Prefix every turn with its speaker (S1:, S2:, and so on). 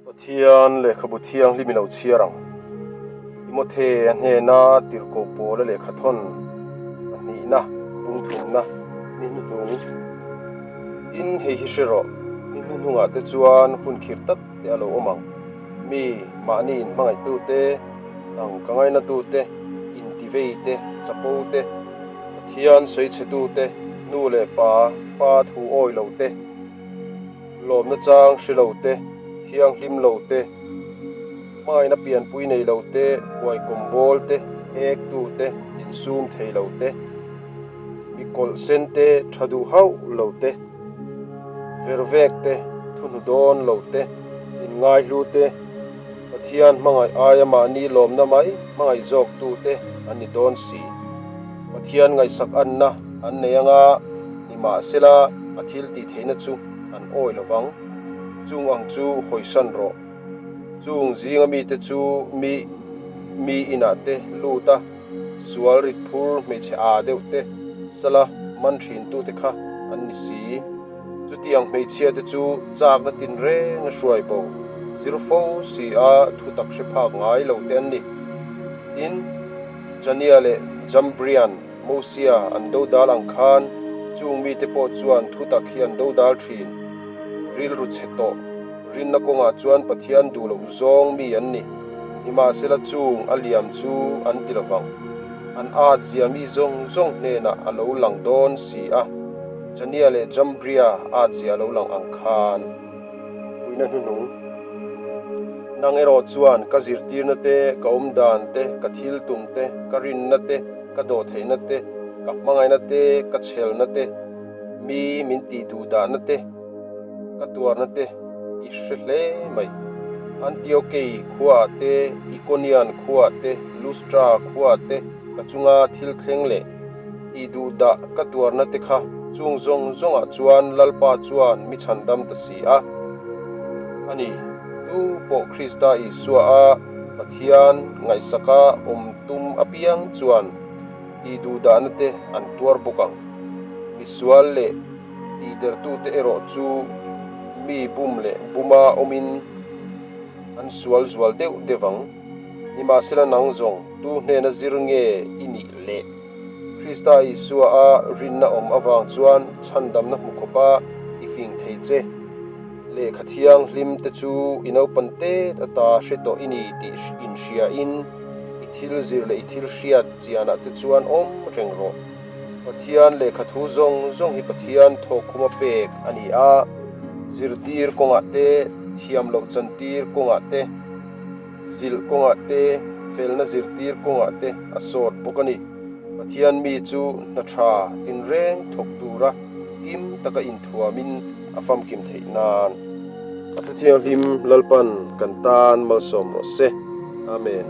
S1: Pathian lehkhabu thianghlim i lo chhiar ang. Timothea hnena tirhkoh pawla lehkhathawn pahnihna pungthumna ni hnuhnung. Tin, hei hi hre rawh, ni hnuhnungah te chuan hun khirh tak te a lo awm ang. Mi mahni inhmangaihtu te, tangka ngainatu te, intivei te, chapo te, Pathian sawichhetu te, nu leh pa, pa thu awi lo te, Lawmna chang hre lo te, thianghlim lo te, hmangaihna pianpui nei lo te, huaikawm bawl te, hektu te, insum thei lo te, mi kawlh sen te, tha duh hauh lo te, vervek te, thuhnu dawn lo te, inngaihlu te, Pathian hmangaih aia mahni lawmna mai hmangaih zawktu te an ni dawn si. Pathian ngaihsak anna an nei anga nimahsela a thil tih theihna chu an awi lo vang. Chung ang chu hawisan rawh. Chung zinga mite chu mi mi inah te lut a, sual rit phur hmeichhe aa deuh te sala man thintute kha an ni si. Chutiang hmeichhia te chu chakna tinreng a hruai bo, zir fo si a thutak hre phak ngai lo te an ni. Tin, Jania leh Jambrian, Mosia an dodal ang khan chung mite pawh chuan thutak hi an dodal thin. Rilru chhe tawh, rinna kawngah chuan Pathian duh loh zawng mi an ni. Nimahsela chung a liam chu an ti lovang. An at zia mi zawng zawng hnenah a lo lang dawn si a, Jania leh Jambria at zia a lo lang ang khan. Fuihna hnuhnung. Nang erawh chuan ka zirtirna te, ka awmdan te, ka thil tum te, ka rinna te, ka dawhtheihna te, ka hmangaihna te, ka chhelna te, mi min tih duhdahna te, ka tuarna te i hre hle mai. Antiokei khuaah te, Ikonian khuaah te, Lustra khuaah te ka chunga thil thleng leh tih duhdah ka tuarna te kha chung zawng zawngah chuan Lalpa chuan mi chhandam ta si a. A ni, tu pawh Krista Isua a Pathian ngaihsaka awm tum apiang chuan tih duhdahna te an tuar bawk ang. Misual leh tihdertute erawh chu mi bum leh buma awmin an sual zual deuh deuh ang. Nimahsela nang zawng tu hnena zir nge i nih le? Krista Isua a rinna awm avang chuan chhandamna hmu khawpa i fing thei che. Lehkha thianghlim te chu i naupan tet ata hre tawh i ni tih inhriain i thil zir leh i thil hriat chianah te chuan awm reng rawh. Pathian lehkha thu zawng zawng hi Pathian thawkkhuma pek a ni a, zirtir kawngah te, thiam loh chantir kawngah te, zilh kawngah te, felna zirtir kawngah te a sawt bawk a ni. Pathian mi chu hna tha tinreng thawk tura kim taka inthuamin a famkim theih nan. A Thuthianghlim Lalpan kan tan malsawm rawh se. Amen.